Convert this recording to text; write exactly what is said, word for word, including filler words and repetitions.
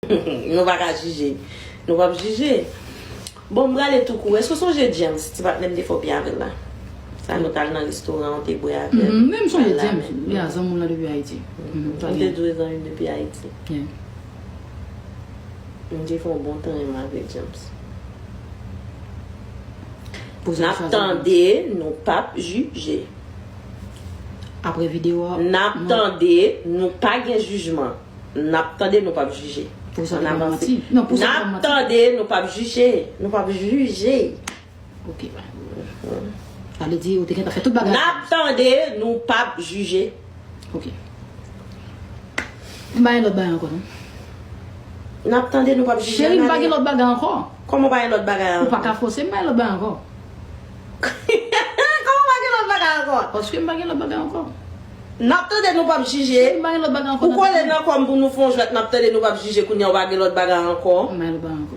Nou pa ka jije. Nou p ap jije. Bon, m prale tou kou. Èske w sonje James, ti patnè m te fè w byen avè l la? Sa nou t al nan restoran, w te bwè avè l. Mhm, men m sonje James, li a zanmi w lan depi Ayiti. Mhm, M te dwe zanmi m depi Ayiti. Yeah. M te fè yon bon tan renmen avèk James. N ap tande, nou p ap jije. Apre videyo a. N ap tande, nou pa gen jijman. N ap tande, nou p ap jije. Pou sa, n ap tande, nou p ap jije. Nou p ap jije. Ok. Sa vle di, ou te gentan fè tout bagay. N ap tande, nou p ap jije. Ok. M pa gen lòt bagay ankò, non. N ap tande, nou p ap jije. Cheri, m pa gen lòt bagay ankò. Kòman w pa gen lòt bagay ankò? Ou pa ka fòse m, m pa gen lòt bagay ankò. Kòman w pa gen lòt bagay ankò? Paske m pa gen lòt bagay ankò. N ap tande, nou p ap jije. M pa gen lòt bagay ankò. Ou kole nan kò m pou nou fè yon jwèt, n ap tande, nou p ap jije, kounye a w pa gen lòt bagay ankò. M pa gen lòt bagay ankò.